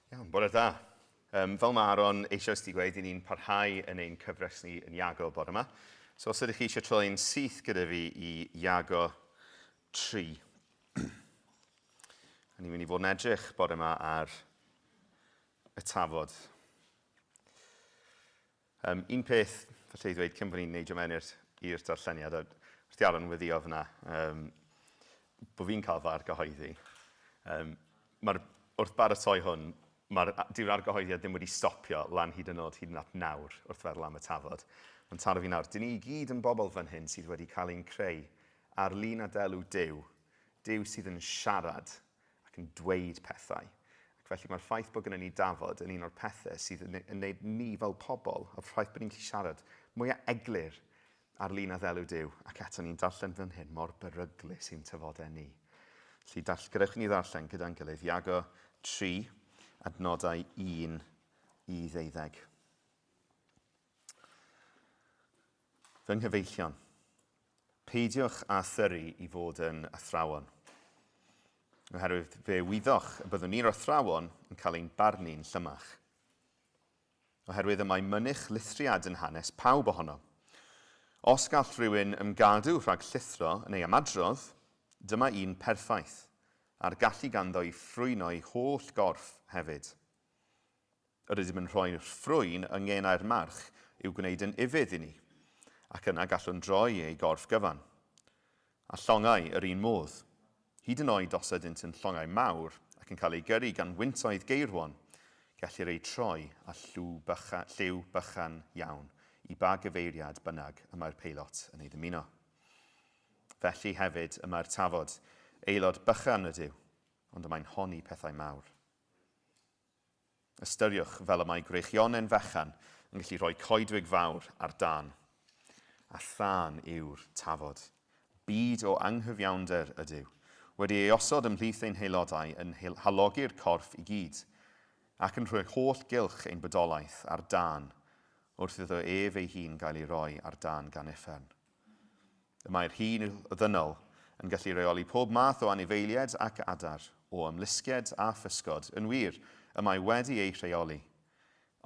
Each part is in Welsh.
Iawn, bore da. Um, fel mae Aaron eisoes wedi gweud, i ni'n parhau yn ein cyfres ni yn Iago bore yma. So os ydych chi eisiau troi'n syth gyda fi i Iago 3. A ni'n mynd i fod yn edrych bore yma ar y tafod. Um, un peth, falle i ddweud cyn bod ni'n neidio mewn i'r darlleniad, a wrth i Aaron weddio fyna, um, bod fi'n cael fy argyhoeddi. Um, mae'r, wrth baratoi hwn, mae'r dyw'r argyhoeddiad ddim wedi stopio lan hyd yn oed hyd yn at nawr wrth feddwl am y tafod. Mae'n taro fi nawr. Dyn ni i gyd yn bobl fan hyn sydd wedi cael ein creu ar lun a delw Duw, Duw sydd yn siarad ac yn dweud pethau. Ac felly mae'r ffaith bod gennym ni dafod yn un o'r pethau sydd yn yn wneud ni fel pobl, a'r ffaith bod ni'n gallu siarad mwyaf eglur ar lun a ddelw Duw, ac eto ni'n darllen fan hyn mor beryglus i'n tafodau ni. Felly darll, gadewch i ni ddarllen gyda'n gilydd Iago 3, adnodau 1 i 12. Fy nghyfeillion, peidiwch â thyrru i fod yn athrawon. Oherwydd fe wyddoch y byddwn ni'r athrawon yn cael ein barnu'n llymach. Oherwydd y mae mynych lithriad yn hanes pawb ohonom. Os gall rhywun ymgadw rhag llithro yn ei ymadrodd, dyma un perffaith, a'r gallu ganddo i ffrwyno'i holl gorff hefyd. Yr ydym yn rhoi'r ffrwyn yng ngenau'r march i'w gwneud yn ufudd i ni, ac yna gallwn droi ei gorff gyfan. A llongau yr un modd. Hyd yn oed os ydynt yn llongau mawr ac yn cael eu gyrru gan wyntoedd geirwon, gellir eu troi â llw bycha, lliw bychan iawn i ba gyfeiriad bynnag y mae'r peilot yn ei ddymuno. Felly hefyd y mae'r tafod, aelod bychan ydyw, ond y mae'n honni pethau mawr. Ystyriwch fel y mae gwreichionen fechan yn gallu rhoi coedwig fawr ar dân. A thân yw'r tafod. Byd o anghyfiawnder ydyw, wedi ei osod ymhlith ein haelodau yn halogi'r corff i gyd, ac yn rhoi holl gylch ein bodolaeth ar dân, wrth iddo ef ei hun gael ei roi ar dân gan uffern. Y mae'r hun ddynol yn gallu rheoli pob math o anifeiliaid ac adar, o ymlusgiaid a physgod, yn wir, y mae wedi eu rheoli,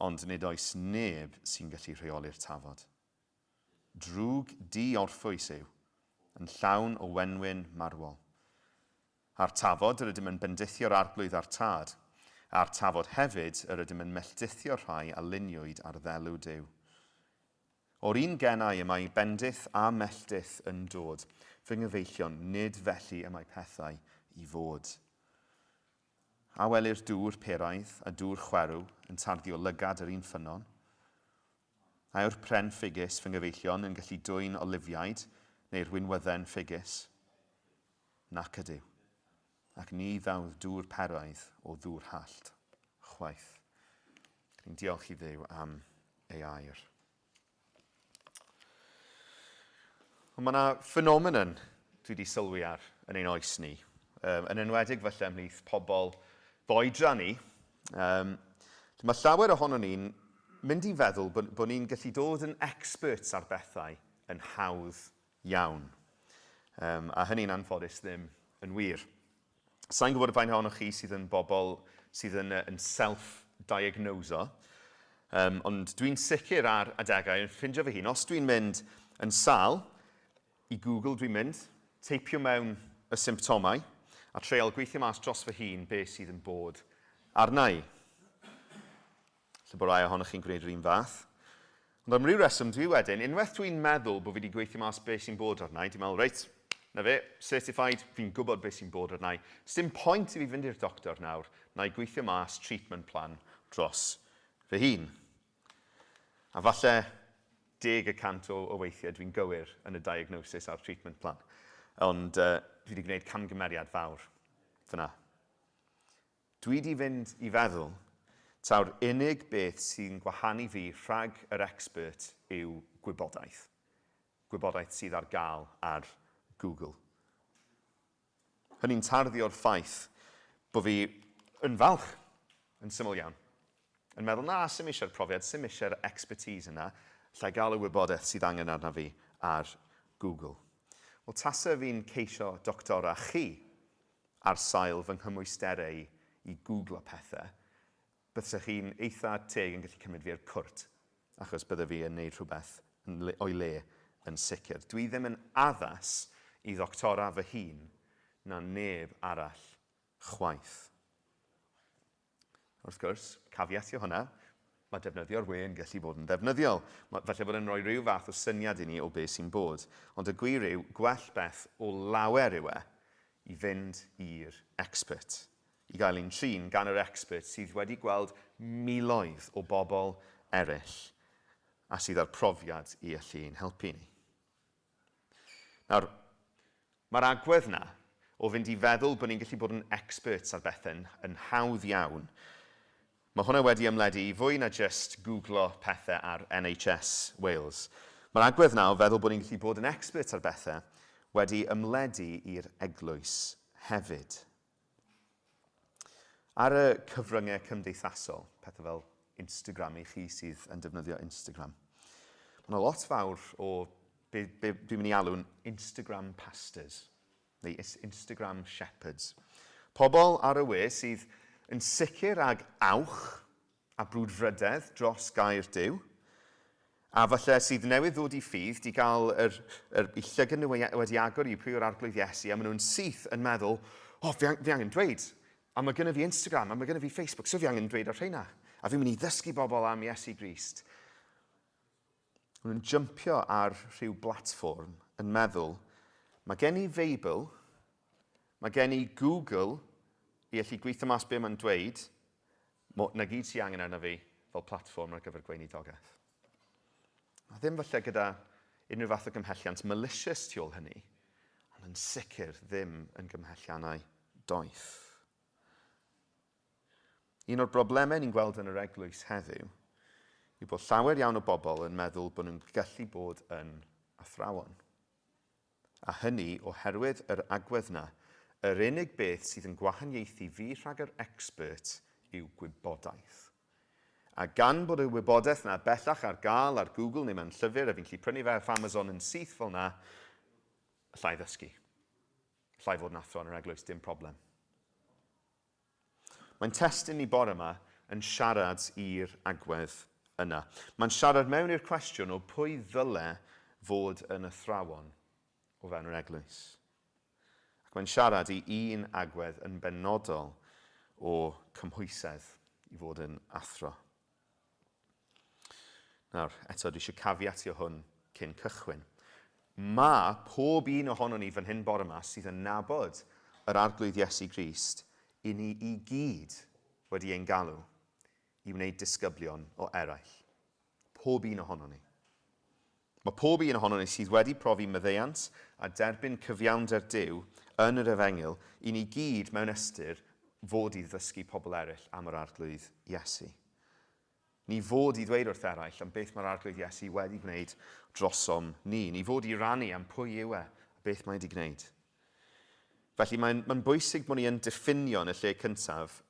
ond nid oes neb sy'n gallu rheoli'r tafod. Drwg di-orffwys yw, yn llawn o wenwyn marwol. A'r tafod yr ydym yn bendithio'r Arglwydd a'r Tad, a'r tafod hefyd yr ydym yn melldithio'r rhai a luniwyd ar ddelw Duw. O'r un genau y mae bendith a melltith yn dod, fy nghyfeillion, nid felly y mae pethau i fod. A welir dŵr peraidd a dŵr chwerw yn tarddu o lygad yr un ffynnon? A yw'r pren ffigys, fy nghyfeillion, yn gallu dwyn olifiaid, neu'r winwydden ffigys? Nac ydyw. Ac ni ddaw dŵr peraidd o ddŵr hallt, chwaith. Ni'n diolch i Dduw am ei air. Ond mae yna ffenomenon dwi wedi sylwi ar yn ein oes ni, um, yn enwedig falle ymhlith pobl f'oedran ni. Um, mae llawer ohono ni'n mynd i feddwl bod, bod ni'n gallu dod yn experts ar bethau yn hawdd iawn. Um, a hynny'n anffodus ddim yn wir. Sa'n gwybod faint ohonoch chi sydd yn bobl sydd yn, yn self-diagnoso, um, ond dwi'n sicr ar adegau yn ffindio fy hun, os dwi'n mynd yn sal, i Google dwi'n mynd, teipio mewn y symptomau, a treial gweithio mas dros fy hun beth sydd yn bod arna i. Lle bod rai ohonoch chi'n gwneud yr un fath. Ond am ryw reswm, dwi wedyn, unwaith dwi'n meddwl bod fi wedi gweithio mas beth sy'n bod arna i, dwi'n meddwl, reit, na fe, certified, fi'n gwybod beth sy'n bod arna i. Sdim pwynt i fi fynd i'r doctor nawr, na i gweithio mas treatment plan dros fy hun. A falle 10% o, o weithiau dwi'n gywir yn y diagnosis a'r treatment plan. Ond uh, dwi wedi gwneud camgymeriad fawr fyna. Dwi 'di fynd i feddwl taw'r unig beth sy'n gwahanu fi rhag yr expert yw gwybodaeth. Gwybodaeth sydd ar gael ar Google. Hynny'n tarddu o'r ffaith bo fi yn falch, yn syml iawn, yn meddwl na, sim eisiau'r profiad, sim eisiau'r expertise yna, alla i gael y wybodaeth sydd angen arna fi ar Google. Wel, tase fi'n ceisio doctora chi ar sail fy nghymwysterau i i googlo pethau, Byddech chi'n eitha teg yn gallu cymryd fi i'r cwrt, achos bydde fi yn neud rhywbeth yn le, o'i le yn sicr. Dwi ddim yn addas i ddoctora fy hun na neb arall chwaith. Wrth gwrs, caveat i hwnna, mae defnyddio'r we yn gallu bod yn ddefnyddiol. Mae, falle bod yn rhoi rhyw fath o syniad i ni o beth sy'n bod. Ond y gwir yw, gwell beth o lawer yw e i fynd i'r expert. I gael ein trin gan yr expert sydd wedi gweld miloedd o bobl eraill a sydd â'r profiad i allu ein helpu ni. Nawr, mae'r agwedd 'na o fynd i feddwl bod ni'n gallu bod yn experts ar bethau yn hawdd iawn, mae hwnna wedi ymledu i fwy na jyst googlo pethau ar NHS Wales. Mae'r agwedd 'na o feddwl bod ni'n gallu bod yn experts ar bethau wedi ymledu i'r eglwys hefyd. Ar y cyfryngau cymdeithasol, pethau fel Instagram i chi sydd yn defnyddio Instagram, mae yna lot fawr o be, be dwi'n mynd i alw'n Instagram pastors, neu Instagram shepherds. Pobl ar y we sydd yn sicr ag awch a brwdfrydedd dros gair Duw, a falle sydd newydd ddod i ffydd, di gael yr, yr, i llygad nhw wedi agor i pwy yw'r Arglwydd Iesu, a maen nhw'n syth yn meddwl, o, oh, fi, fi angen dweud, a mae gynnu fi Instagram, a mae gynnu fi Facebook, so fi angen dweud ar rheina, a fi'n mynd i ddysgu bobl am Iesu Grist. Maen nhw'n jympio ar rhyw blatfform yn meddwl, mae gen i Feibl, mae gen i Google i allu gweithio mas be mae'n dweud, Mo, 'na gyd sy angen arna fi fel platfform ar gyfer gweinidogaeth. A ddim falle gyda unrhyw fath o gymhelliant malicious tu ôl hynny, ond yn sicr ddim yn gymhelliannau doeth. Un o'r broblemau ni'n gweld yn yr eglwys heddiw yw bod llawer iawn o bobl yn meddwl bod nhw'n gallu bod yn athrawon. A hynny oherwydd yr agwedd 'na, yr unig beth sydd yn gwahaniaethu fi rhag yr expert yw gwybodaeth. A gan bod y wybodaeth 'na bellach ar gael ar Google neu mewn llyfr a fi'n gallu prynu fe off Amazon yn syth fel 'na, allai ddysgu. Allai fod yn athro yn yr eglwys, dim problem. Mae'n testun ni bore yma yn siarad i'r agwedd yna. Mae'n siarad mewn i'r cwestiwn o pwy ddyle fod yn athrawon o fewn yr eglwys. Ac mae'n siarad i un agwedd yn benodol o cymhwysedd i fod yn athro. Nawr, eto, dwi eisiau caveatio hwn cyn cychwyn. Mae pob un ohonon ni fan hyn bore yma sydd yn nabod yr Arglwydd Iesu Grist, i ni i gyd wedi ein galw i wneud disgyblion o eraill. Pob un ohonon ni. Mae pob un ohonon ni sydd wedi profi maddeuant a derbyn cyfiawnder Duw yn yr Efengyl, i ni gyd mewn ystyr fod i ddysgu pobl eraill am yr Arglwydd Iesu. Ni fod i ddweud wrth eraill am beth mae'r Arglwydd Iesu wedi gwneud drosom ni. Ni fod i rannu am pwy yw e a beth mae wedi gwneud. Felly mae'n mae bwysig bod ni yn diffinio yn y lle cyntaf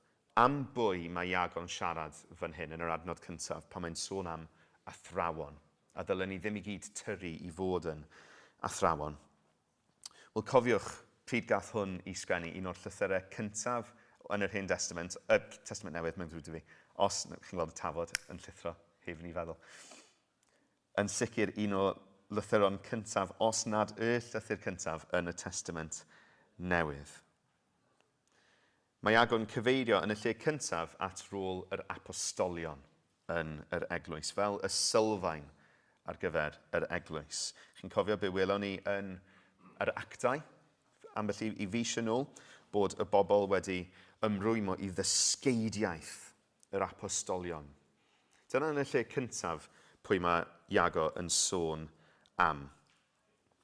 am bwy mae Iago'n siarad fan hyn yn yr adnod cyntaf pan mae'n sôn am athrawon. A ddylen ni ddim i gyd tyrru i fod yn athrawon. Wel, cofiwch, pryd gath hwn i sgwennu un o'r llythyrau cyntaf yn yr Hen Destament, y Testament Newydd, mae'n ddrwg 'da fi, os chi'n gweld y tafod yn llithro, heb i ni feddwl. Yn sicr un o lythyron cyntaf, os nad y llythyr cyntaf yn y Testament Newydd. Mae Iago'n cyfeirio yn y lle cyntaf at rôl yr apostolion yn yr eglwys, fel y sylfaen ar gyfer yr eglwys. Chi'n cofio be welon ni yn yr Actau, ambell i, i fis yn ôl, bod y bobl wedi ymrwymo i ddysgeidiaeth yr apostolion. Dyna yn y lle cyntaf pwy mae Iago yn sôn am.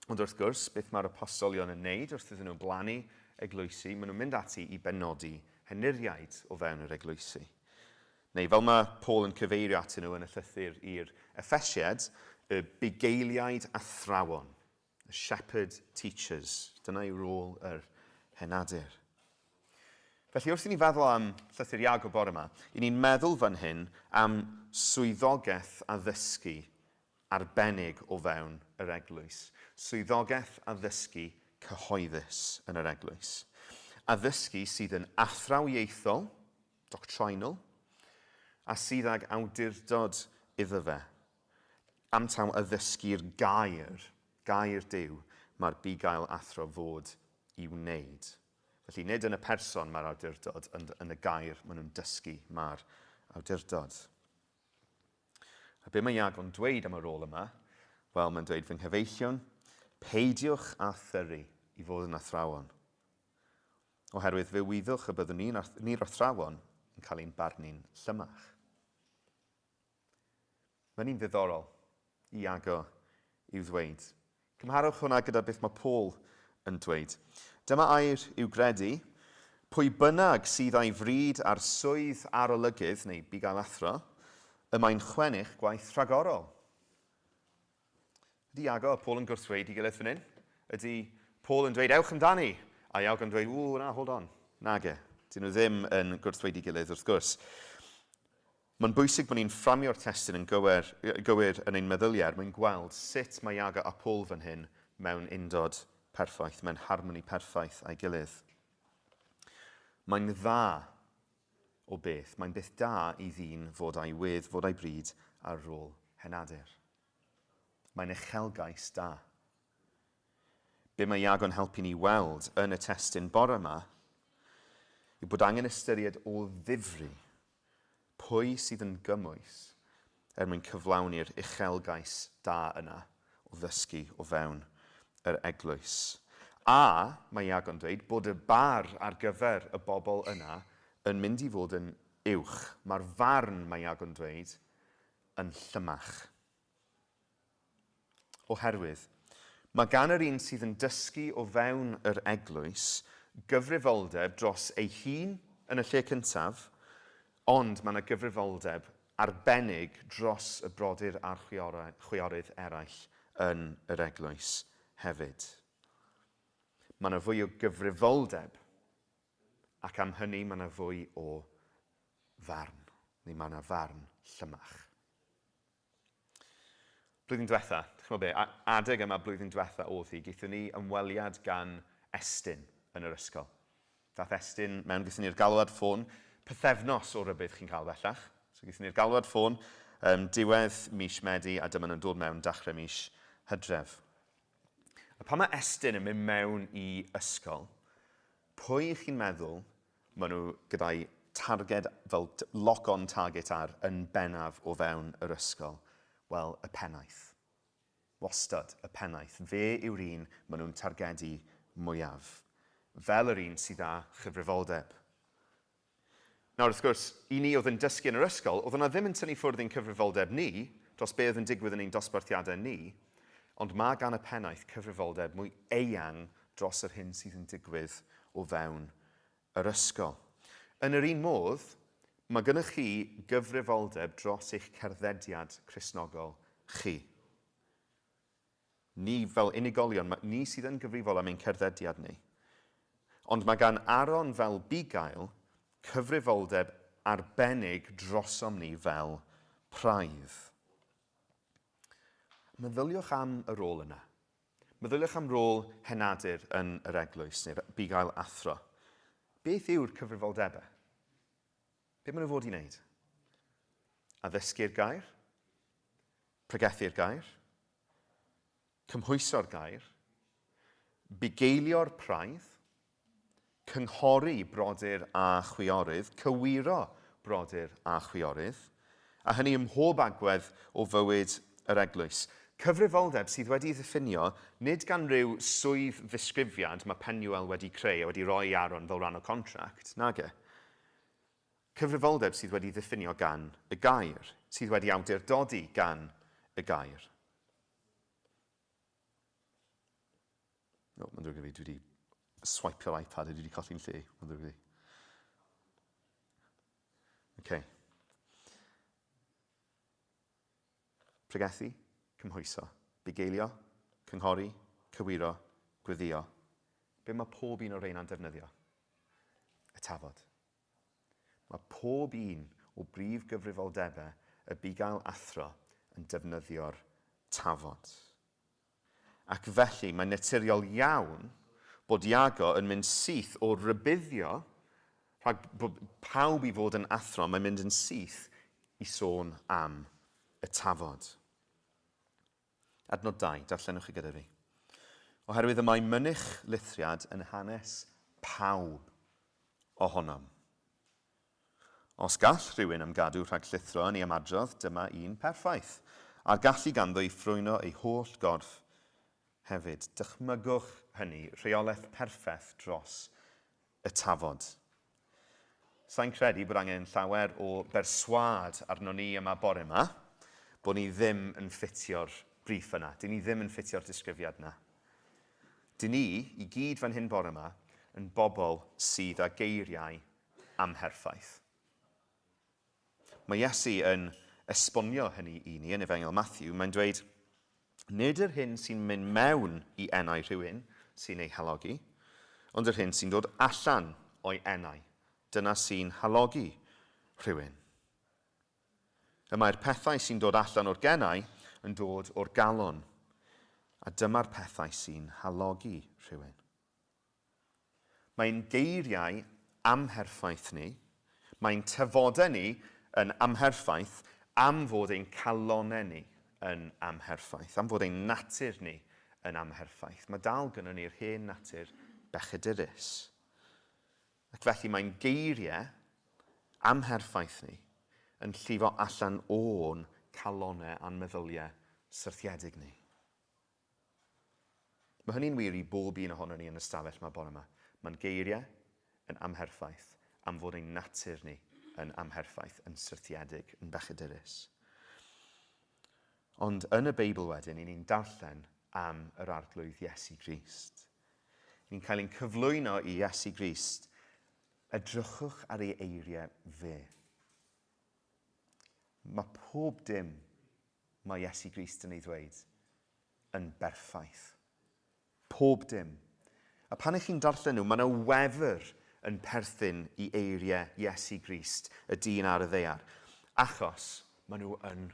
Ond wrth gwrs, beth mae'r apostolion yn wneud wrth iddyn nhw blannu eglwysi, maen nhw'n mynd ati i benodi henuriaid o fewn yr eglwysi. Neu fel mae Paul yn cyfeirio atyn nhw yn y llythyr i'r Effesiaid, y bugeiliaid athrawon, y shepherd teachers. Dyna yw rôl yr henadur. Felly wrth i ni feddwl am llythyr Iago bore yma, i ni'n meddwl fan hyn am swyddogaeth addysgu arbennig o fewn yr eglwys. Swyddogaeth addysgu cyhoeddus yn yr eglwys. Addysgu sydd yn athrawiaethol, doctrinal, a sydd ag awdurdod iddo fe. Am taw addysgu'r gair, gair Duw, mae'r bugail athro fod i wneud. Felly nid yn y person mae'r awdurdod, ond yn y gair maen nhw'n dysgu mae'r awdurdod. A be mae Iago'n dweud am y rôl yma? Wel, mae'n dweud, fy nghyfeillion, peidiwch â thyru i fod yn athrawon. Oherwydd fe wyddwch y byddwn ni'r athrawon yn cael ein barnu'n llymach. Mae'n un ddiddorol i Iago i'w ddweud. Cymharwch hwnna gyda beth mae Paul yn dweud. Dyma air i'w gredu, pwy bynnag sydd â'i fryd ar swydd arolygydd, neu bugail athro, y mae'n chwennych gwaith rhagorol. Ydy Iago a Paul yn gwrthweud i gilydd fan hyn? Ydy Paul yn dweud, ewch amdani? A Iago yn dweud, ww, na, hold on. Nage. Dyn nhw ddim yn gwrthweud i gilydd, wrth gwrs. Mae'n bwysig bod ni'n fframio'r testun yn gywir, gywir yn ein meddyliau er mwyn gweld sut mae Iago a Paul fan hyn mewn undod perffaith, mewn harmoni perffaith â'i gilydd. Mae'n dda o beth, mae'n beth da i ddyn fod â'i wedd, fod â'i bryd ar rôl henadur. Mae'n uchelgais da. Be mae Iago'n helpu ni weld yn y testun bore yma yw bod angen ystyried o ddifri pwy sydd yn gymwys er mwyn cyflawni'r uchelgais da yna o ddysgu o fewn yr eglwys. A, mae Iago'n dweud, bod y bar ar gyfer y bobl yna yn mynd i fod yn uwch. Mae'r farn, mae Iago'n dweud, yn llymach. Oherwydd, mae gan yr un sydd yn dysgu o fewn yr eglwys gyfrifoldeb dros ei hun yn y lle cyntaf, ond mae yna gyfrifoldeb arbennig dros y brodyr a'r chwiorydd eraill yn yr eglwys hefyd. Mae yna fwy o gyfrifoldeb, ac am hynny mae yna fwy o farn, neu mae yna farn llymach. Blwyddyn diwetha, ch'mod be, adeg yma blwyddyn diwetha o'dd hi, gaethon ni ymweliad gan Estyn yn yr ysgol. Dath Estyn mewn, gaethon ni'r galwad ffôn, pythefnos o rybudd chi'n cael bellach. So gaethon ni'r galwad ffôn um, diwedd mis Medi a dyma nhw'n dod mewn dechrau mis Hydref. A pan mae Estyn yn mynd mewn i ysgol, pwy chi'n meddwl Maen nhw gyda'i targed, fel lock-on target ar, yn bennaf o fewn yr ysgol. Wel, y pennaeth. Wastad, y pennaeth. Fe yw'r un maen nhw'n targedu mwyaf. Fel yr un sydd â chyfrifoldeb. Nawr, wrth gwrs, i ni oedd yn dysgu yn yr ysgol, oedd hwnna ddim yn tynnu ffwrdd ein cyfrifoldeb ni dros be oedd yn digwydd yn ein dosbarthiadau ni, ond mae gan y pennaeth cyfrifoldeb mwy eang dros yr hyn sydd yn digwydd o fewn yr ysgol. Yn yr un modd, mae gennych chi gyfrifoldeb dros eich cerddediad Cristnogol chi. Ni fel unigolion, ni sydd yn gyfrifol am ein cerddediad ni. Ond mae gan Aaron fel bugail cyfrifoldeb arbennig drosom ni fel praidd. Meddyliwch am y rôl yna. Meddyliwch am rôl henadur yn yr eglwys, neu'r bugail athro. Beth yw'r cyfrifoldebau? Be maen nhw fod i wneud? Addysgu'r gair? Pregethu'r gair? Cymhwyso'r gair? Bugeilio'r praidd? Cynghori brodyr a chwiorydd, cywiro brodyr a chwiorydd, a hynny ym mhob agwedd o fywyd yr eglwys. Cyfrifoldeb sydd wedi'i ddiffinio nid gan ryw swydd ddisgrifiad mae Penuel wedi creu a wedi rhoi i Aaron fel rhan o contract, nage. Cyfrifoldeb sydd wedi'i ddiffinio gan y gair, sydd wedi awdurdodi gan y gair. No, mae'n ddrwg gen fi, dwi wedi swipio'r iPad a dwi wedi colli'n lle. Mae'n ddrwg gen fi. Okay. Pregethu, cymhwyso, bugeilio, cynghori, cywiro, gweddio. Be mae pob un o'r reina'n defnyddio? Y tafod. Mae pob un o brif gyfrifoldebau y bugail athro yn defnyddio'r tafod. Ac felly, mae'n naturiol iawn bod Iago yn mynd syth o rybuddio rhag pawb i fod yn athro, mae'n mynd yn syth i sôn am y tafod. Adnod 2, darllenwch chi gyda fi. Oherwydd y mae mynych lithriad yn hanes pawb ohonom. Os gall rhywun ymgadw rhag llithro yn ei ymadrodd, dyma un perffaith, a'r gallu ganddo i ffrwyno ei holl gorff hefyd. Dychmygwch hynny, rheolaeth perffaith dros y tafod. Sa i'n credu bod angen llawer o berswâd arnon ni yma bore 'ma, bod ni ddim yn ffitio'r briff yna. Dyn ni ddim yn ffitio'r disgrifiad yna. Dyn ni, i gyd fan hyn bore 'ma, yn bobl sydd â geiriau amherffaith. Mae Iesu yn esbonio hynny i ni yn Efengyl Mathew. Mae'n dweud, Nid yr hyn sy'n mynd mewn i enau rhywun sy'n ei halogi, ond yr hyn sy'n dod allan o'i enau, dyna sy'n halogi rhywun. Y mae'r pethau sy'n dod allan o'r genau yn dod o'r galon, a dyma'r pethau sy'n halogi rhywun. Mae'n geiriau amherffaith ni, mae'n tafodau ni yn amherffaith am fod ein calonnau ni yn amherffaith, am fod ein natur ni yn amherffaith. Mae dal gynnon ni'r hen natur bechadurus. Ac felly mae'n geiriau amherffaith ni yn llifo allan o'n calonnau a'n meddyliau syrthiedig ni. Mae hynny'n wir i bob un ohonon ni yn y stafell 'ma bore 'ma. Mae'n geiriau yn amherffaith am fod ein natur ni yn amherffaith, yn syrthiedig, yn bechadurus. Ond yn y Beibl wedyn, 'y ni'n darllen am yr Arglwydd Iesu Grist. Ni'n cael ein cyflwyno i Iesu Grist. Edrychwch ar ei eiriau fe. Mae pob dim mae Iesu Grist yn ei ddweud yn berffaith. Pob dim. A pan ych chi'n darllen nhw, mae yna wefr yn perthyn i eiriau Iesu Grist, y dyn ar y ddaear, achos maen nhw yn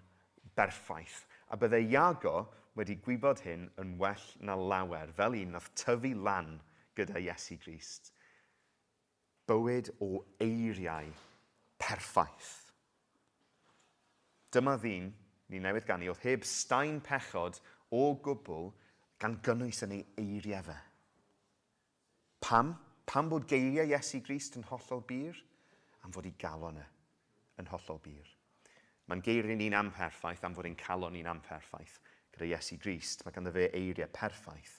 berffaith. A bydde Iago wedi gwybod hyn yn well na lawer, fel un nath tyfu lan gyda Iesu Grist. Bywyd o eiriau perffaith. Dyma ddyn, ni newydd ganu, oedd heb staen pechod o gwbl, gan gynnwys yn ei eiriau fe. Pam? Pam bod geiriau Iesu Grist yn hollol bur? Am fod ei galon e yn hollol bur. Mae'n geiriau ni'n amherffaith am fod ein calon ni'n amherffaith. Gyda Iesu Grist, mae ganddo fe eiriau perffaith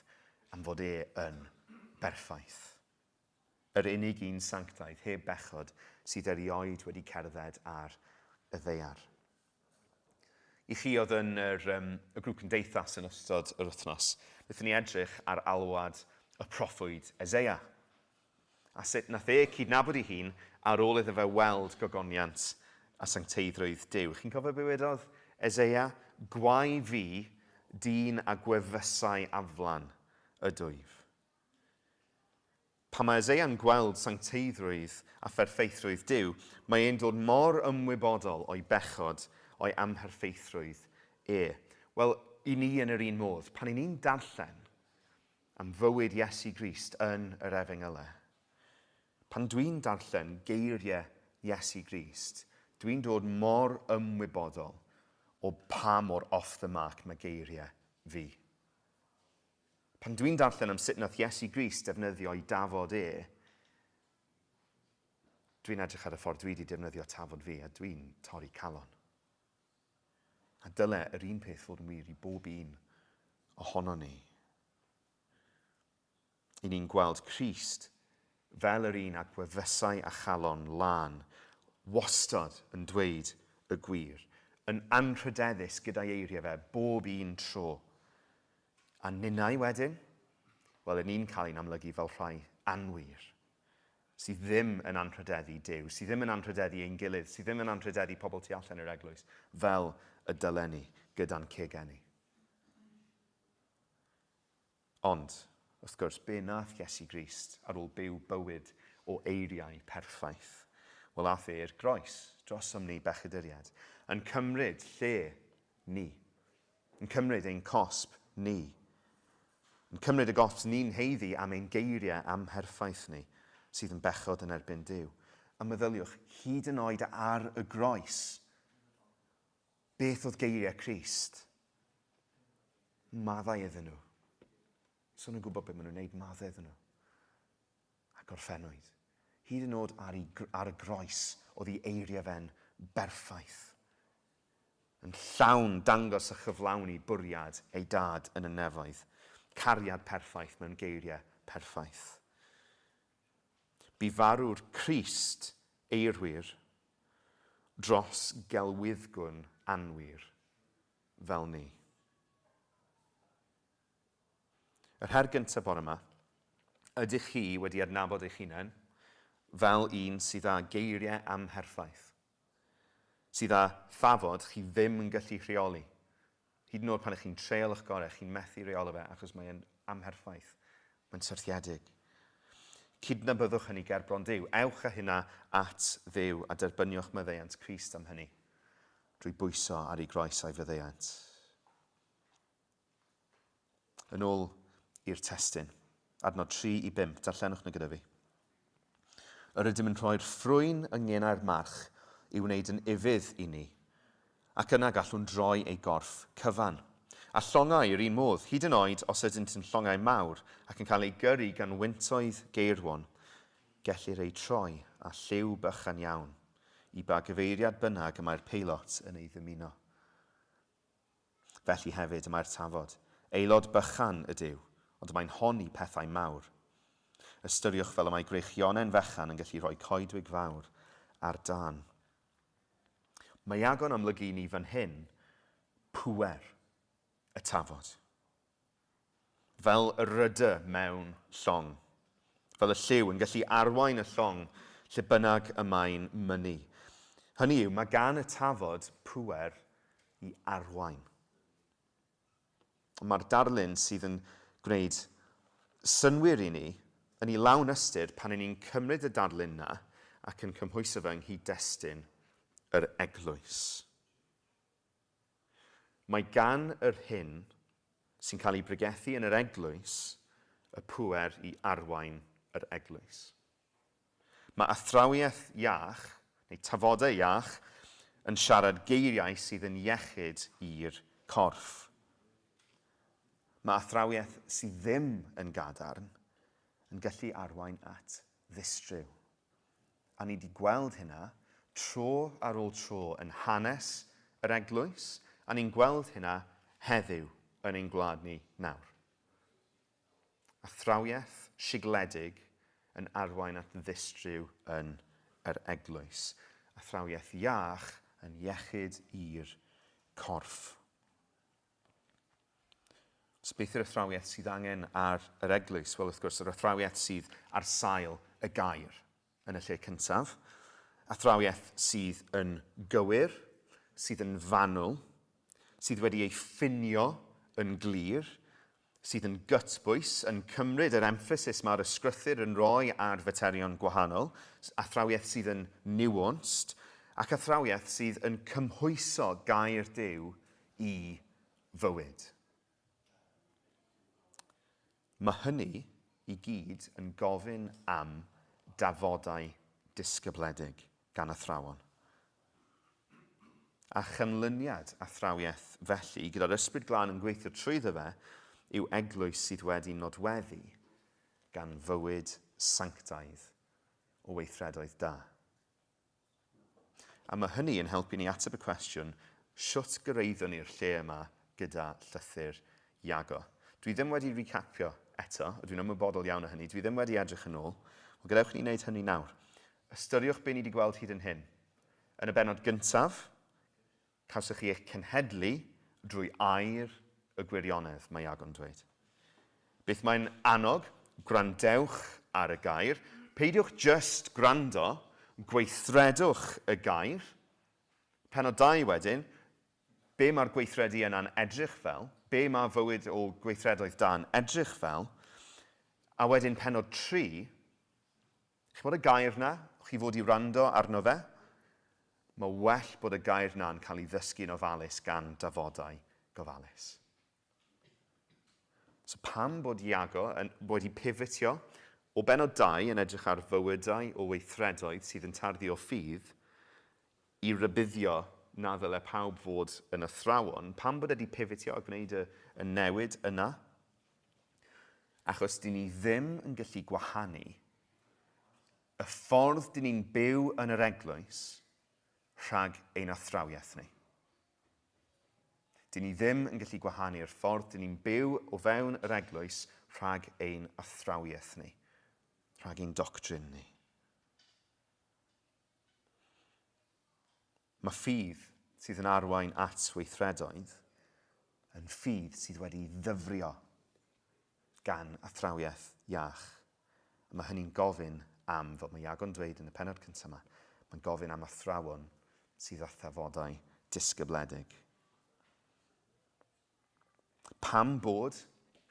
am fod e yn berffaith. Yr unig un sanctaidd, heb bechod, sydd erioed wedi cerdded ar y ddaear. I chi oedd yn yr, um, y grŵp cymdeithas yn ystod yr wythnos, wnaethon ni edrych ar alwad y proffwyd Eseia. A sut nath e cydnabod ei hun ar ôl iddo fe weld gogoniant a sancteiddrwydd Duw. Chi'n cofio be wedodd Eseia? Gwae fi, dyn a gwefusau aflan ydwyf. Pan mae Eseia'n gweld sancteiddrwydd a pherffeithrwydd Duw, mae e'n dod mor ymwybodol o'i bechod, o'i amherffeithrwydd e. Wel, i ni yn yr un modd, pan 'y ni'n darllen am fywyd Iesu Grist yn yr Efengylau, pan dwi'n darllen geiriau Iesu Grist, dwi'n dod mor ymwybodol o pa mor off the mark mae geiriau fi. Pan dwi'n darllen am sut nath Iesu Grist defnyddio'i dafod e, dwi'n edrych ar y ffordd dwi wedi defnyddio tafod fi a dwi'n torri calon. A dyle yr un peth fod yn wir i bob un ohonon ni. I ni'n gweld Crist fel yr un a gwefusau a chalon lân, wastad yn dweud y gwir, yn anrhydeddus gyda'i eiriau fe bob un tro. A ninnau wedyn? Wel, 'y ni'n cael ein amlygu fel rhai anwir, sydd ddim yn anrhydeddu Duw, sydd ddim yn anrhydeddu ein gilydd, sydd ddim yn anrhydeddu pobl tu allan i'r eglwys, fel y dylen ni, gyda'n cegau ni. Ond, wrth gwrs, be nath Iesu Grist ar ôl byw bywyd o eiriau perffaith? Wel, ath e i'r groes drosom ni bechaduriaid, yn cymryd lle ni, yn cymryd ein cosb ni, yn cymryd y gosb ni'n haeddu am ein geiriau amherffaith ni, sydd yn bechod yn erbyn Duw. A meddyliwch, hyd yn oed ar y groes, Beth oedd geiriau Crist? Maddau iddyn nhw. So nhw'n gwybod beth maen nhw'n gwneud, maddau iddyn nhw. A gorffennwyd. Hyd yn oed ar, i, ar y groes, oedd ei eiriau fe'n berffaith. Yn llawn dangos a chyflawni bwriad ei dad yn y nefoedd. Cariad perffaith mewn geiriau perffaith. Bu farw'r Crist eirwir dros gelwyddgwn anwir fel ni. Yr her gyntaf bore yma, ydych chi wedi adnabod eich hunain fel un sydd â geiriau amherffaith, sydd â thafod chi ddim yn gallu rheoli? Hyd yn oed pan ych chi'n treial eich gorau, chi'n methu reoli fe achos mae'n amherffaith. Mae'n syrthiedig. Cydnabyddwch hynny ger bron Duw. Ewch â hynna at Dduw a derbyniwch maddeuant Crist am hynny drwy bwyso ar ei groes a'i faddeuant. Yn ôl i'r testun, adnod 3 i 5, darllenwch nhw gyda fi. Yr ydym yn rhoi'r ffrwyn yng ngenau'r march i'w wneud yn ufudd i ni, ac yna gallwn droi ei gorff cyfan. A llongau i'r un modd, hyd yn oed os ydynt yn llongau mawr ac yn cael eu gyrru gan wyntoedd geirwon, gellir eu troi â lliw bychan iawn, i ba gyfeiriad bynnag y mae'r peilot yn ei ddymuno. Felly hefyd y mae'r tafod. Aelod bychan ydyw, ond y mae'n honni pethau mawr. Ystyriwch fel y mae gwreichionen fechan yn gallu rhoi coedwig fawr ar dân. Mae Iago'n amlygu i ni fan hyn pŵer y tafod. Fel y rudder mewn llong. Fel y lliw yn gallu arwain y llong lle bynnag y mae'n mynnu. Hynny yw, mae gan y tafod pŵer i arwain. Mae'r darlun sydd yn gwneud synnwyr i ni yn ei lawn ystyr pan 'y ni'n cymryd y darlun 'na ac yn cymhwyso fe yng nghyd-destun yr eglwys. Mae gan yr hyn sy'n cael ei bregethu yn yr eglwys y pŵer i arwain yr eglwys. Mae athrawiaeth iach, neu tafodau iach, yn siarad geiriau sydd yn iechyd i'r corff. Mae athrawiaeth sydd ddim yn gadarn yn gallu arwain at ddistryw. A ni 'di gweld hynna tro ar ôl tro yn hanes yr eglwys, a ni'n gweld hynna heddiw yn ein gwlad ni nawr. Athrawiaeth sigledig yn arwain at ddistryw yn yr eglwys. Athrawiaeth iach yn iechyd i'r corff. So beth yw'r athrawiaeth sydd angen ar yr eglwys? Wel, wrth gwrs, yr athrawiaeth sydd ar sail y gair yn y lle cyntaf. Athrawiaeth sydd yn gywir, sydd yn fanwl, sydd wedi ei ffinio yn glir, sydd yn gytbwys, yn cymryd yr emphasis mae'r ysgrythur yn rhoi ar faterion gwahanol, athrawiaeth sydd yn nuanced, ac athrawiaeth sydd yn cymhwyso gair Duw i fywyd. Mae hynny i gyd yn gofyn am dafodau disgybledig gan athrawon. A chanlyniad athrawiaeth felly, gyda'r Ysbryd Glân yn gweithio trwyddo fe, yw eglwys sydd wedi nodweddu gan fywyd sanctaidd o weithredoedd da. A mae hynny yn helpu ni ateb y cwestiwn, shwt gyraeddwn ni'r lle yma gyda llythyr Iago? Dwi ddim wedi recapio eto, a dwi'n ymwybodol iawn o hynny, dwi ddim wedi edrych yn ôl. Wel, gadewch i ni wneud hynny nawr. Ystyriwch be ni wedi gweld hyd yn hyn. Yn y bennod gyntaf, Cawsoch chi eich cenhedlu drwy air y gwirionedd, mae Iago'n dweud. Beth mae'n annog? Gwrandewch ar y gair. Peidiwch jyst gwrando, gweithredwch y gair. Pennod 2 wedyn, be mae'r gweithredu yna'n edrych fel? Be mae fywyd o gweithredoedd da'n edrych fel? A wedyn pennod 3, Ch'mod y gair 'na, chi fod i wrando arno fe? Mae well bod y gair 'na'n cael ei ddysgu'n ofalus gan dafodau gofalus. So pam bod Iago yn, wedi pivotio o bennod 2 yn edrych ar fywydau o weithredoedd sydd yn tarddu o ffydd i rybuddio na ddyle pawb fod yn athrawon, pam bod e wedi pivotio a gwneud y, y newid yna? Achos dyn ni ddim yn gallu gwahanu y ffordd dyn ni'n byw yn yr eglwys rhag ein athrawiaeth ni. Dyn ni ddim yn gallu gwahanu'r ffordd dyn ni'n byw o fewn yr eglwys rhag ein athrawiaeth ni, rhag ein doctrin ni. Mae ffydd sydd yn arwain at weithredoedd yn ffydd sydd wedi ddyfrio gan athrawiaeth iach. A mae hynny'n gofyn am, fel mae Iago'n dweud yn y pennod cyntaf yma, mae'n gofyn am athrawon sydd â thafodau disgybledig. Pam bod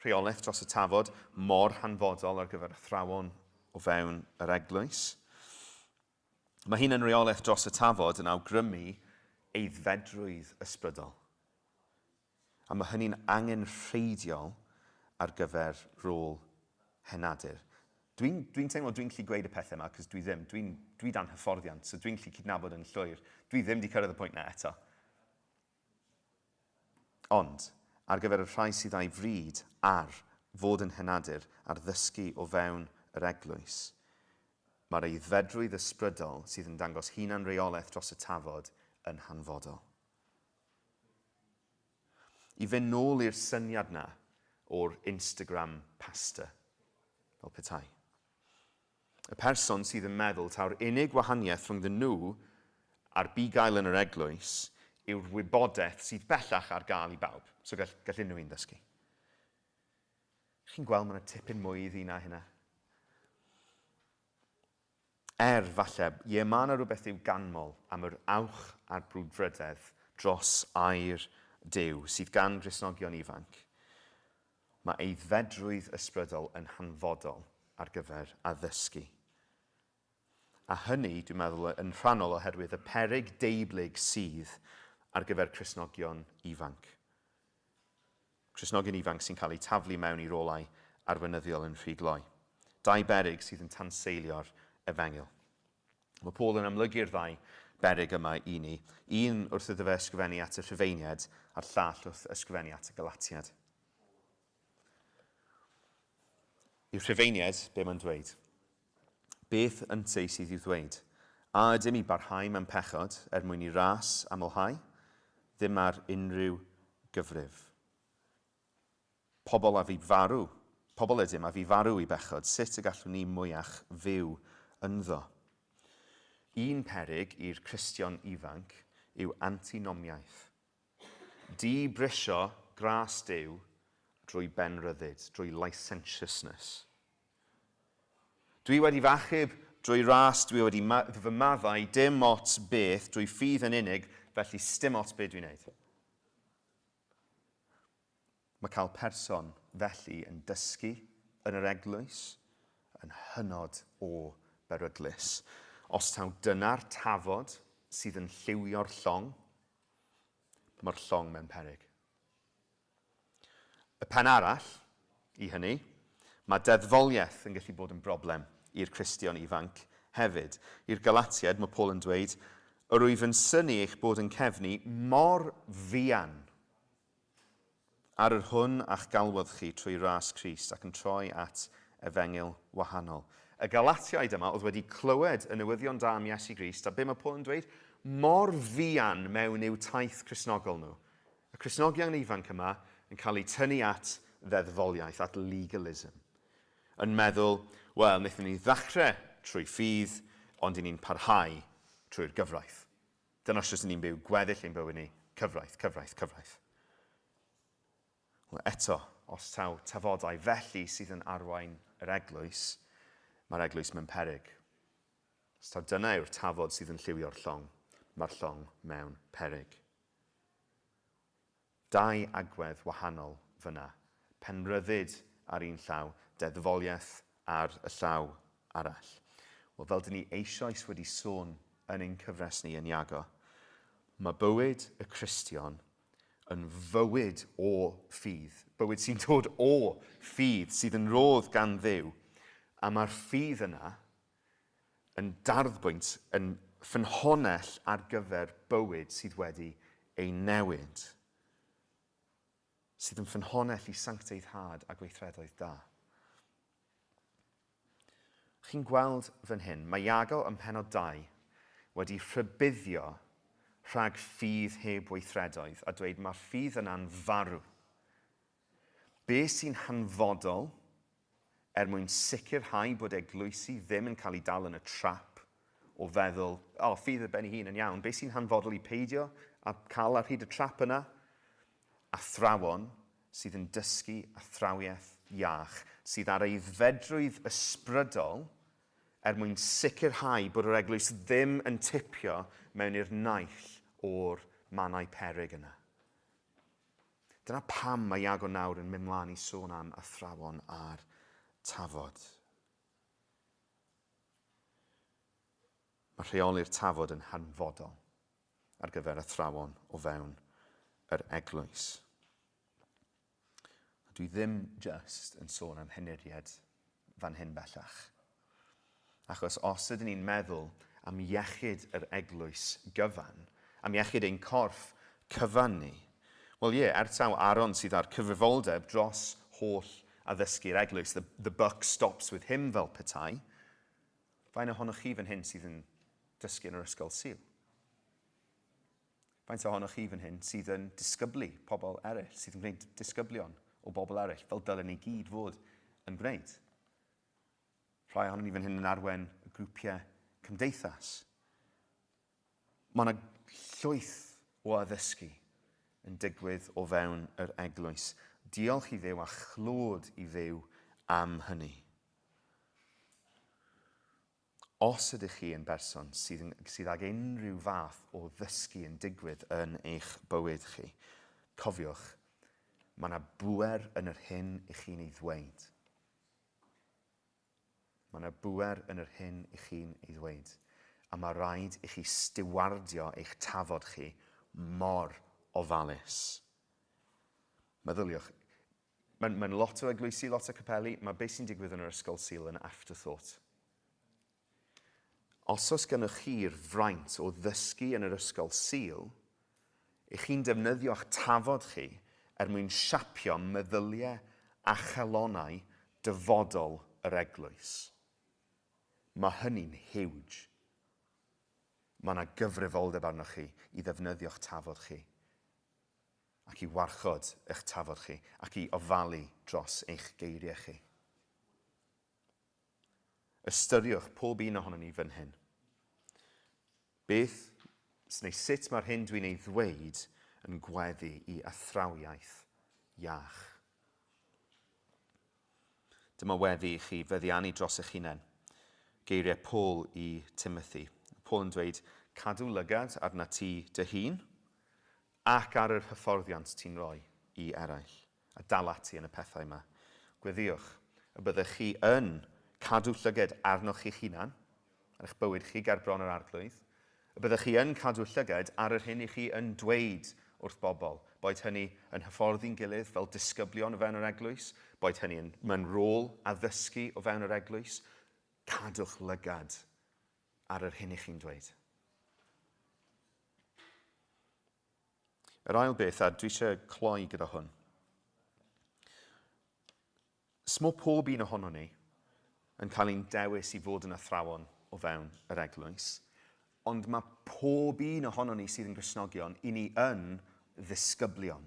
rheolaeth dros y tafod mor hanfodol ar gyfer athrawon o fewn yr eglwys? Mae hunan reolaeth dros y tafod yn awgrymu aeddfedrwydd ysbrydol. A mae hynny'n angenrheidiol ar gyfer rôl henadur. Dwi'n dwi teimlo dwi'n gallu gweud y pethau yma, cos dwi ddim, dwi'n dwi dan hyfforddiant, so dwi'n gallu cydnabod yn llwyr. Dwi ddim wedi cyrraedd y pwynt na eto. Ond, ar gyfer y rhai sydd â'i fryd ar fod yn henadur ar ddysgu o fewn yr eglwys, mae'r aeddfedrwydd ysbrydol sydd yn dangos hunan-reolaeth dros y tafod yn hanfodol. I fynd nôl i'r syniad 'na o'r Instagram pastor, fel petai. Y person sydd yn meddwl taw'r unig wahaniaeth rhyngddyn nhw a'r bugail yn yr eglwys yw'r wybodaeth sydd bellach ar gael i bawb, so gall, gall unrhyw un ddysgu. Chi'n gweld mae yna tipyn mwy iddi na hynna. Er, falle, ie, mae yna rhywbeth i'w ganmol am yr awch a'r brwdfrydedd dros air Duw sydd gan Gristnogion ifanc. Mae aeddfedrwydd ysbrydol yn hanfodol ar gyfer addysgu. A hynny, dwi'n meddwl, yn rhannol oherwydd y peryg deublyg sydd ar gyfer Cristnogion ifanc. Cristnogion ifanc sy'n cael eu taflu mewn i rolau arweinyddiol yn rhy gloi. Dau beryg sydd yn tanseilio'r efengyl. Mae Paul yn amlygu'r ddau beryg yma i ni, un wrth iddo fe ysgrifennu at y Rhufeiniaid a'r llall wrth ysgrifennu at y Galatiaid. I'r Rhufeiniaid, be mae'n dweud? Beth ynteu sydd i'w ddweud? A ydym i barhau mewn pechod er mwyn i ras amlhau? Ddim ar unrhyw gyfrif. Pobl a fu farw, pobl ydym a fu farw i bechod, sut y gallwn ni mwyach fyw ynddo? Un peryg i'r Cristion ifanc yw antinomiaeth. Di-brisio gras Duw drwy benrhyddid, drwy licentiousness. Dwi wedi f'achub drwy ras, dwi wedi fy maddau, dim ots beth, drwy ffydd yn unig, felly sdim ots be dwi'n neud. Mae cael person felly yn dysgu yn yr eglwys yn hynod o beryglus. Os taw dyna'r tafod sydd yn lliwio'r llong, mae'r llong mewn peryg. Y pen arall i hynny, mae deddfoliaeth yn gallu bod yn broblem i'r Cristion ifanc hefyd. I'r Galatiaid, mae Paul yn dweud, Yr wyf yn synnu eich bod yn cefnu mor fuan Ar yr hwn a'ch galwodd chi trwy ras Crist ac yn troi at efengyl wahanol. Y Galatiaid yma oedd wedi clywed y newyddion da am Iesu Grist, a be mae Paul yn dweud? Mor fuan mewn i'w taith Cristnogol nhw. Y Cristnogion ifanc yma yn cael eu tynnu at ddeddfoliaeth, at legalism. Yn meddwl, wel, wnaethon ni ddechrau trwy ffydd, ond i ni'n parhau trwy'r gyfraith. Dyna sut ni'n byw gweddill ein bywyd ni, cyfraith, cyfraith, cyfraith. Wel, eto, os taw tafodau felly sydd yn arwain yr eglwys, mae'r eglwys mewn peryg. Os taw dyna yw'r tafod sydd yn lliwio'r llong, mae'r llong mewn peryg. Dau agwedd wahanol fyna, penrhyddid ar un llaw, deddfoliaeth ar y llaw arall. Wel, fel dyn ni eisoes wedi sôn yn ein cyfres ni yn Iago, mae bywyd y Cristion yn fywyd o ffydd, bywyd sy'n dod o ffydd, sydd yn rodd gan Dduw, a mae'r ffydd yna yn darddbwynt, yn ffynhonnell ar gyfer bywyd sydd wedi ei newid, sydd yn ffynhonnell i sancteiddhad a gweithredoedd da. Chi'n gweld fan hyn, mae Iago ym mhennod 2 wedi rhybuddio rhag ffydd heb weithredoedd a dweud mae'r ffydd yna'n farw. Be sy'n hanfodol er mwyn sicrhau bod eglwysi ddim yn cael eu dal yn y trap o feddwl, o, oh, ffydd ar ben ei hun yn iawn, be sy'n hanfodol i peidio a cael ar hyd y trap yna? Athrawon sydd yn dysgu athrawiaeth iach, sydd ar aeddfedrwydd ysbrydol er mwyn sicrhau bod yr eglwys ddim yn tipio mewn i'r naill o'r mannau peryg yna. Dyna pam mae Iago nawr yn mynd mlaen i sôn am athrawon a'r tafod. Mae rheoli'r tafod yn hanfodol ar gyfer athrawon o fewn yr eglwys. A dwi ddim jyst yn sôn am henuried fan hyn bellach. Achos os ydyn ni'n meddwl am iechyd yr eglwys gyfan, am iechyd ein corff cyfan ni, wel ie, er taw Aaron sydd â'r cyfrifoldeb dros holl addysgu'r eglwys, the buck stops with him fel petai, faint ohonoch chi fan hyn sydd yn dysgu yn yr ysgol Sul? Faint ohonoch chi fan hyn sydd yn disgyblu pobl eraill, sydd yn gwneud disgyblion o bobl eraill, fel dylen ni gyd fod yn gwneud? Rhai ohonom ni fan hyn yn arwen y grwpiau cymdeithas. Mae yna llwyth o addysgu yn digwydd o fewn yr eglwys. Diolch i Dduw a chlod i Dduw am hynny. Os ydych chi yn berson sydd, yn, sydd ag unrhyw fath o ddysgu yn digwydd yn eich bywyd chi, cofiwch, mae yna bŵer yn yr hyn i chi'n ei ddweud. Mae yna bŵer yn yr hyn i chi'n ei ddweud, a mae rhaid i chi stiwardio eich tafod chi mor ofalus. Meddyliwch, Mae'n mae lot o eglwysi, lot o capeli, mae beth sy'n digwydd yn yr ysgol Sul yn afterthought. Os oes gennych chi'r fraint o ddysgu yn yr ysgol Sul, ych chi'n defnyddio'ch tafod chi er mwyn siapio meddyliau a chalonnau dyfodol yr eglwys. Mae hynny'n huge. Mae yna gyfrifoldeb arnoch chi i ddefnyddio'ch tafod chi ac i warchod eich tafod chi, ac i ofalu dros eich geiriau chi. Ystyriwch pob un ohonon ni fan hyn. Beth, neu sut mae'r hyn dwi'n ei ddweud yn gweddu i athrawiaeth iach? Dyma weddi i chi feddiannu dros eich hunain. Geiriau Paul i Timothy. Paul yn dweud, cadw lygad arna ti dy hun, ac ar yr hyfforddiant ti'n rhoi i eraill, a dal ati yn y pethau yma. Gweddïwch y byddech chi yn cadw llyged arnoch chi'ch hunan, ar eich bywyd chi ger bron yr Arglwydd, y byddech chi yn cadw llyged ar yr hyn i chi yn dweud wrth bobl, boed hynny yn hyfforddi'n gilydd fel disgyblion o fewn yr eglwys, boed hynny yn mewn rôl addysgu o fewn yr eglwys, cadwch lygad ar yr hyn i chi'n dweud. Yr ail beth, a dwi eisiau cloi gyda hwn. Smo pob un ohono ni yn cael ein dewis i fod yn athrawon o fewn yr eglwys, ond mae pob un ohono ni sydd yn Gristnogion, i ni yn ddisgyblion.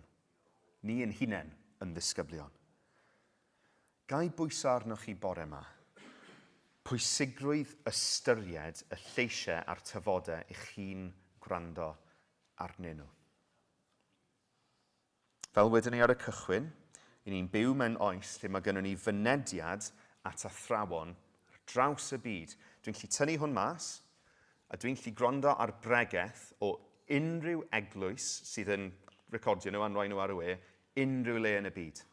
Ni yn hunain yn ddisgyblion. Ga i bwyso arnoch chi bore 'ma? Pwysigrwydd ystyried y lleisiau a'r tafodau ych chi'n gwrando arnyn nhw. Fel wedon ni ar y cychwyn, i ni'n byw mewn oes lle mae gynnon ni fynediad at athrawon ar draws y byd. Dwi'n gallu tynnu hwn mas, a dwi'n gallu gwrando ar bregeth o unrhyw eglwys sydd yn recordio nhw a'n rhoi nhw ar y we, unrhyw le yn y byd.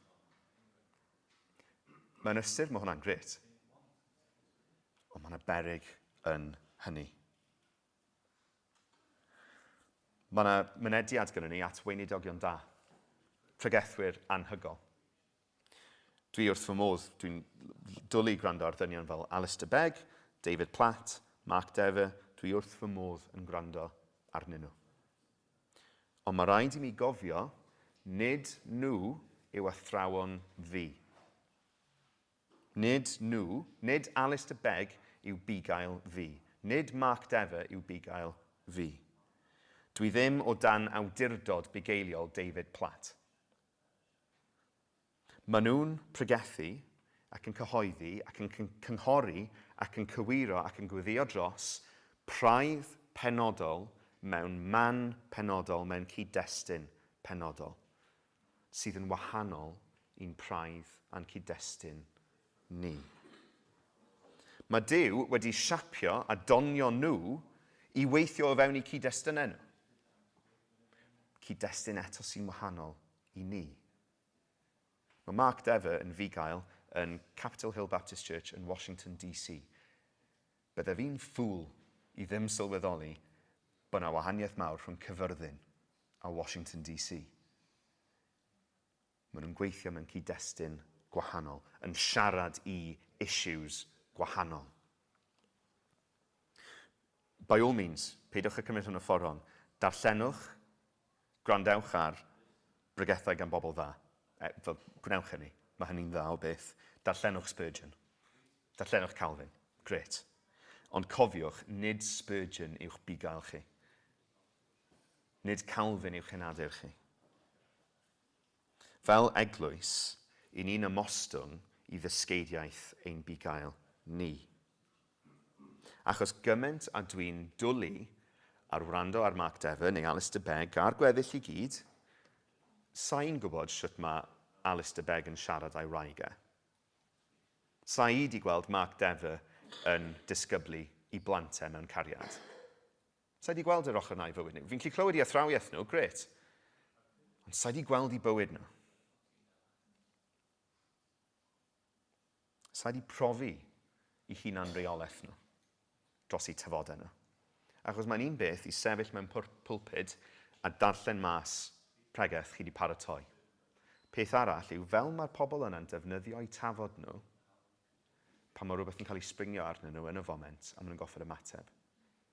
Mewn ystyr, mae hwnna'n grêt. Ond mae yna beryg yn hynny. Mae yna mynediad gyda ni at weinidogion da, pregethwyr anhygol. Dwi wrth fy modd, dwi'n dwlu gwrando ar ddynion fel Alistair Begg, David Platt, Mark Dever. dwi wrth fy modd yn gwrando arnyn nhw. Ond mae rhaid i mi gofio, nid nhw yw athrawon fi. Nid nhw, nid Alistair Begg yw bugail fi. Nid Mark Dever yw bugail fi. Dwi ddim o dan awdurdod bugeiliol David Platt. Maen nhw'n pregethu ac yn cyhoeddi ac yn cynghori ac yn cywiro ac yn gweddïo dros praidd penodol mewn man penodol mewn cyd-destun penodol. sydd yn wahanol i'n praidd a'n cyd-destun ni. Mae Duw wedi siapio a donio nhw i weithio o fewn eu cyd-destunau nhw. Cyd-destun eto sy'n wahanol i ni. Mae Mark Dever yn fugail yn Capitol Hill Baptist Church yn Washington DC. Bydde fi'n ffŵl i ddim sylweddoli bod 'na wahaniaeth mawr rhwng Cyfyrddin a Washington DC. Maen nhw'n gweithio mewn cyd-destun gwahanol, yn siarad i issues gwahanol. By all means, peidiwch â cymryd hwn y ffordd hon. Darllenwch, gwrandewch ar bregethau gan bobl dda. E, fel, gwnewch hynny. Mae hynny'n dda o beth. Darllenwch Spurgeon. Darllenwch Calvin. Grêt. Ond cofiwch, nid Spurgeon yw'ch bugail chi. Nid Calvin yw'ch henadur chi. Fel eglwys, i ni'n ymostwng i ddysgeidiaeth ein bugail ni. Achos gymaint a dwi'n dwlu ar wrando ar Mark Dever neu Alistair Begg a'r gweddill i gyd, sa i'n gwybod shwt mae Alistair Begg yn siarad â'i wraig e. Sa i 'di gweld Mark Dever yn disgyblu i blant e mewn cariad. Sa i 'di gweld yr ochr 'na i fywyd nhw. Fi'n gallu clywed i athrawiaeth nhw, grêt. Ond sa i 'di gweld i bywyd nhw. Sa i 'di profi i hunan reolaeth nhw dros eu tafodau nhw. Achos mae'n un beth i sefyll mewn pulpud a darllen mas pregeth chi 'di paratoi. Peth arall yw fel mae'r pobl yna'n defnyddio'u tafod nhw pan mae rhywbeth yn cael ei sbringio arnyn nhw yn y foment a maen nhw'n gorfod ymateb.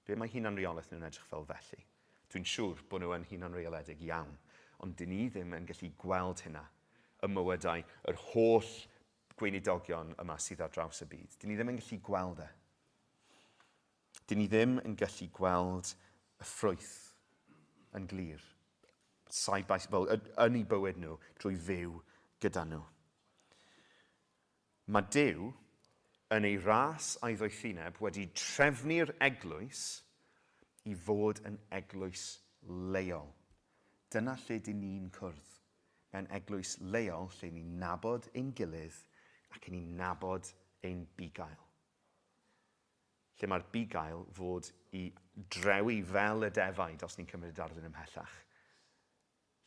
Be mae hunanreolaeth nhw'n edrych fel felly? Dwi'n siŵr bod nhw yn hunanreoledig iawn, ond dyn ni ddim yn gallu gweld hynna ym mywydau yr holl gweinidogion yma sydd ar draws y byd. Dyn ni ddim yn gallu gweld e. Dyn ni ddim yn gallu gweld y ffrwyth yn glir, side by, fel, yn eu bywyd nhw, drwy fyw gyda nhw. Mae Duw, yn ei ras a'i ddoethineb, wedi trefnu'r eglwys i fod yn eglwys leol. Dyna lle dyn ni'n cwrdd. Mewn eglwys leol lle ni'n nabod ein gilydd ac ni'n nabod ein bugail. Lle mae'r bugail fod i drewi fel y defaid os ni'n cymryd y darlun ymhellach.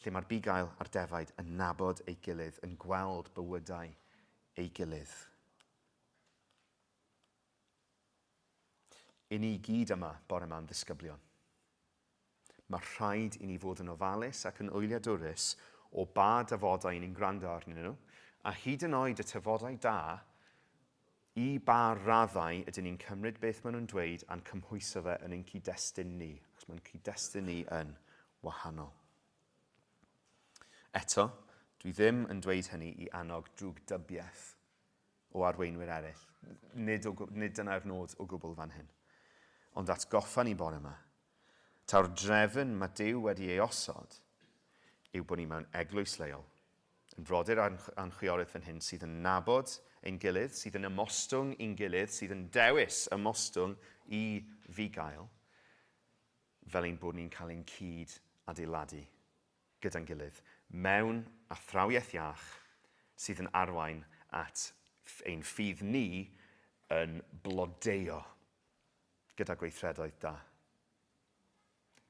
Lle mae'r bugail a'r defaid yn nabod ei gilydd, yn gweld bywydau ei gilydd. I ni gyd yma bore yma'n ddisgyblion. Mae rhaid i ni fod yn ofalus ac yn wyliadwrus o ba dafodau i ni'n gwrando arnyn nhw, a hyd yn oed y tafodau da, i ba raddau ydyn ni'n cymryd beth maen nhw'n dweud a'n cymhwyso fe yn ein cyd-destun ni, achos mae'n cyd-destun ni yn wahanol. Eto, dwi ddim yn dweud hynny i annog drwgdybiaeth o arweinwyr eraill. Nid, o, nid dyna'r nod o gwbl fan hyn. Ond atgoffa ni bore yma, taw'r drefn mae Duw wedi ei osod yw bod ni mewn eglwys leol, yn frodyr a'n, a'n chwiorydd fan hyn sydd yn nabod ein gilydd, sydd yn ymostwng i'n gilydd, sydd yn dewis ymostwng i fugail, fel ein bod ni'n cael ein cyd adeiladu gyda'n gilydd mewn athrawiaeth iach sydd yn arwain at ein ffydd ni yn blodeuo gyda gweithredoedd da.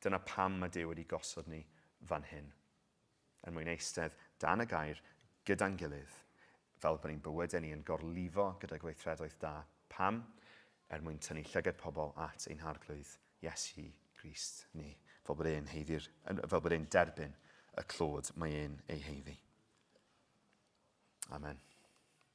Dyna pam mae Duw wedi gosod ni fan hyn, er mwyn eistedd dan y gair gyda'n gilydd, fel bod ein bywydau ni yn gorlifo gyda gweithredoedd da. Pam? Er mwyn tynnu llygad pobl at ein Harglwydd Iesu Grist ni, fel bod e'n haeddu'r, fel bod e'n derbyn y clod mae e'n ei haeddu. Amen.